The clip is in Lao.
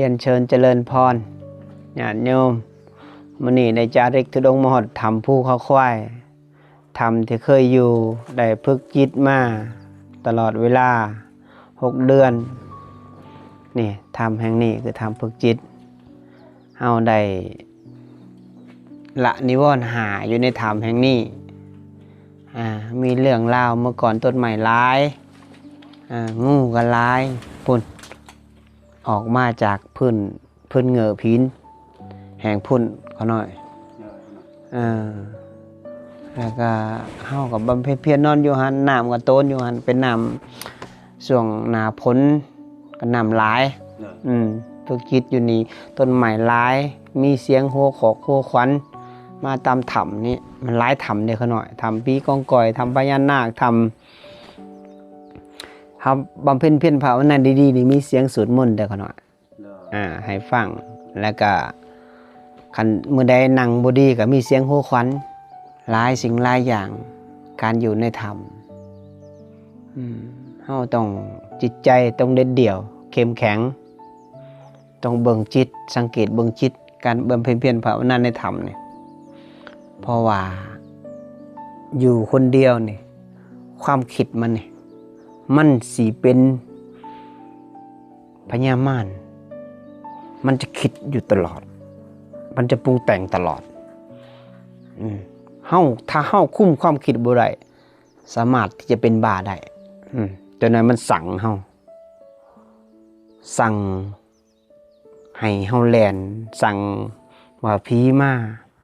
ຮຽນເຊີນຈະເລີນພອນ ຍາດໂຍມ, ມື້ນີ້ໄດ້ຈາລິກທຸດົງມາຮອດຖ້ຳພູເຂົາຄວາຍ, ຖ້ຳທີ່ເຄີຍຢູ່ ໄດ້ຝຶກຈິດມາຕະຫຼອດເວລາຫົກເດືອນ. ນີ້ ຖ້ຳແຫ່ງນີ້ຄືຖ້ຳຝຶກຈິດ. ເຮົາໄດ້ລະນິວອນຫ້າຢູ່ໃນຖ້ຳແຫ່ງນີ້. ອ່າ ມີເລື່ອງລາວເມື່ອກ່ອນ ຕົ້ນໄມ້ຫຼາຍ, ອ່າ ງູກໍຫຼາຍ. ພຸ້ນ ອອກມາຈາກພື້ນ ພື້ນເຫງີ່ຜີນແຫ່ງພຸ້ນ ຂະນ້ອຍ. ເອີ ແລ້ວກໍເຮົາກໍບຳເພັນພຽນນອນຢູ່ຫັ້ນ, ນ້ຳກໍໂຕນຢູ່ຫັ້ນ, ເປັນນ້ຳຊ່ວງໜ້າຝົນກໍນ້ຳຫຼາຍ. ເອີ ອືມ ຝຶກຈິດຢູ່ນີ້, ຕົ້ນໄມ້ຫຼາຍ, ມີສຽງຫົວຂອກຫົວຂວັນມາຕາມຖ້ຳນີ້. ມັນຫຼາຍຖ້ຳເດ້ ຂະນ້ອຍ, ຖ້ຳຜີກອງກອຍ, ຖ້ຳພະຍານາກ, ຖ້ຳ ເຮົາບຳເພັນພຽນພາວະນາດີໆນີ້ ມີສຽງສວດມົນເດ້ ຂະນ້ອຍ. ອ່າ ໃຫ້ຟັງ. ແລ້ວກະຄັນມື້ໃດນັ່ງບໍ່ດີກໍມີສຽງຫົວຂວັນ, ຫຼາຍສິ່ງຫຼາຍຢ່າງ. ການຢູ່ໃນຖ້ຳ ອືມ ເຮົາຕ້ອງ ຈິດໃຈຕ້ອງເດັດດ່ຽວ ເຂັ້ມແຂງ, ຕ້ອງເບິ່ງຈິດ, ສັງເກດເບິ່ງຈິດ, ການບຳເພັນພຽນພາວະນາໃນຖ້ຳນີ້. ເພາະວ່າຢູ່ຄົນດຽວນີ້ ຄວາມຄິດມັນນີ້ ມັນຊິເປັນ ພະຍາມານ, ມັນຈະຄິດຢູ່ຕະຫຼອດ, ມັນຈະປຸງແຕ່ງຕະຫຼອດ. ອືມ ເຮົາ ຖ້າເຮົາຄຸມຄວາມຄິດບໍ່ໄດ້ ສາມາດທີ່ຈະເປັນບ້າໄດ້. ອືມ ເຈົ້ານາຍມັນສັ່ງເຮົາ, ສັ່ງໃຫ້ເຮົາແລ່ນ, ສັ່ງວ່າຜີມາ,